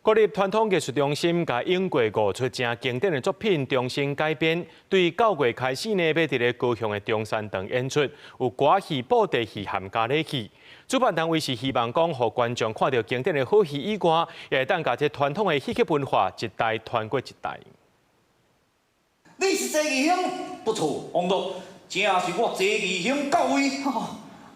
國立傳統藝術中心共英國五齣誠經典的作品重新改編，對9月開始呢，欲佇咧高雄的中山堂演出，有歌戲、布袋戲和咖喱戲。主辦單位是希望講，予觀眾看著經典的好戲以外，也會當共這傳統的戲曲文化一代傳過一代。你是濟義兄，不錯，王樂，正是我濟義兄到位。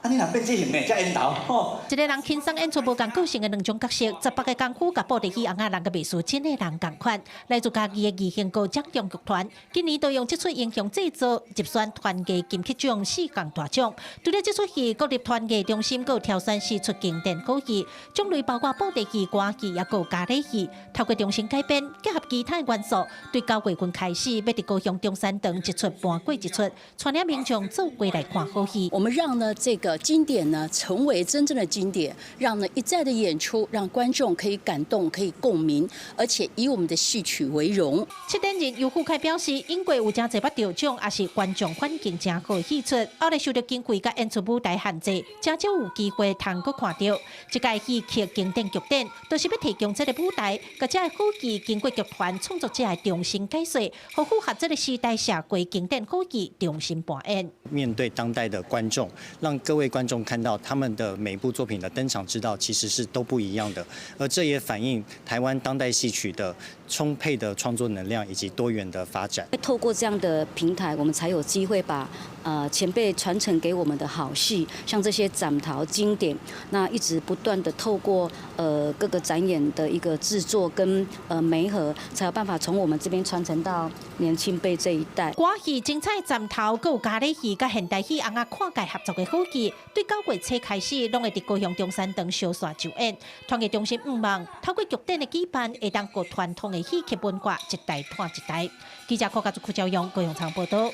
啊！你若變這型呢，才緣投吼。一个人輕鬆演出無仝個性的兩種角色，18個功夫佮布袋戲尪仔人佮袂輸真的人仝款。來自嘉義的義興高掌中劇團，今年都用這齣英雄製作入選團藝金曲獎四項大獎。除了這齣戲，國立團藝中心閣有挑選四齣經典好戲，種類包括布袋戲、歌戲，也閣有咖喱戲。透過重新改編，結合其他元素，對9月份開始，欲佇高雄中山堂一齣搬過一齣，帶領民眾做伙來看好戲。我們讓呢這個經典呢成為真正的經典，讓呢一再的演出，讓觀眾可以感動、可以共鳴，而且以我們的戲曲為榮。策展人尤富凱表示，英國有誠濟捌得獎，也是觀眾反應誠好的戲出，後來受著經費佮演出舞台限制，誠少有機會通閣看著。這屆戲曲經典劇展，就是欲提供這个舞台，共這个好戲經過劇團創作者的重新解說，予符合這个時代社會經典好戲重新搬演。面對當代的觀眾，讓各位觀眾看到他們的每部作品的登場之道其實是都不一樣的，而這也反映台灣當代戲曲的充沛的創作能量以及多元的發展。透過這樣的平台，我們才有機會把前輩傳承給我們的好戲，像這些斬頭經典，那一直不斷的透過各個展演的一個製作跟媒合，才有辦法從我們這邊傳承到年輕輩這一代。歌戲精彩斬頭，閣有咖喱戲佮現代戲尪仔跨界合作的好戲，對9月初開始，攏會佇高雄中山堂相紲上演。團藝中心向望透過劇展的舉辦，會當予傳統的戲曲文化一代傳一代。記者柯家祖、柯昭陽高雄場報道。